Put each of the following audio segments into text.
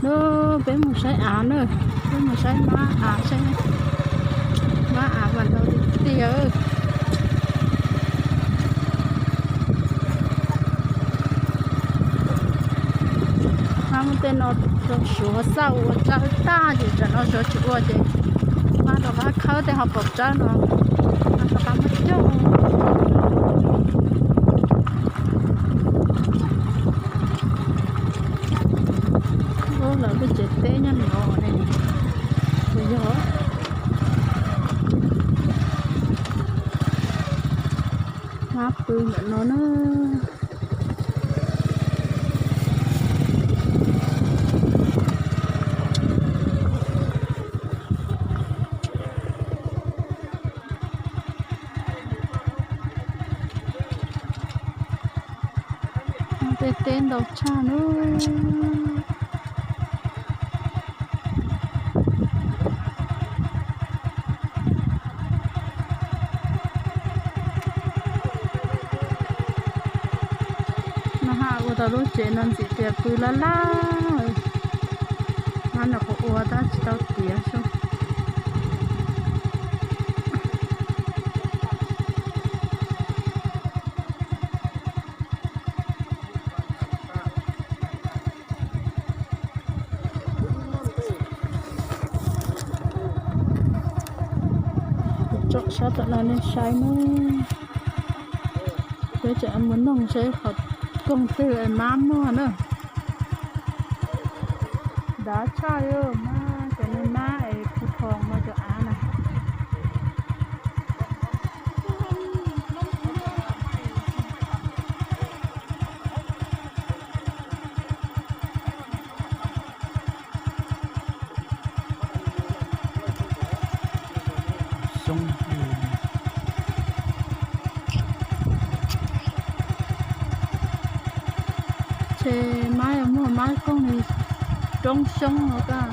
Nub, peb mus saib av na, peb mus saib mab av saib, mab av mas ntau tiag tiag. Mab muab tej no rau suav xauj ua tsawb tag ces tsam no suav tsis ua ces mab rov qab khawb tej ho pom tsawb no, mab rov qab muab coj. Ub, lawv lub tsev teb nyob no ne, puas yog? Mab pw ntawm no na. Tej teb ntau tshaj na. Mas haj ua tau lub tsev no ntxim tias pw laj laj. Mab nws qhuav ua tab tsis tau tiav xwb. Tsom sab tom no nej saib na. Peb tseem mus noog saib qhov koog twg es mab muag na. Dav tshaj li mab, cov niag mab es phu thoo no cov av na. Ces mab yuav muag mab koog li roob xyoob no koj.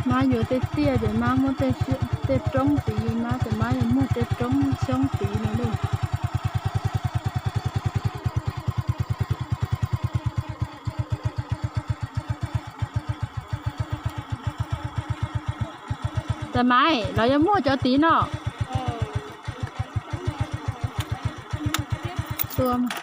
Mab yuav tej tiaj ces mab muab tej roob tid, mab ces mab yuav muag tej roob xyoob tid no lauj. Tais Maiv, lawv yuav muag cov tid no. Tua mas.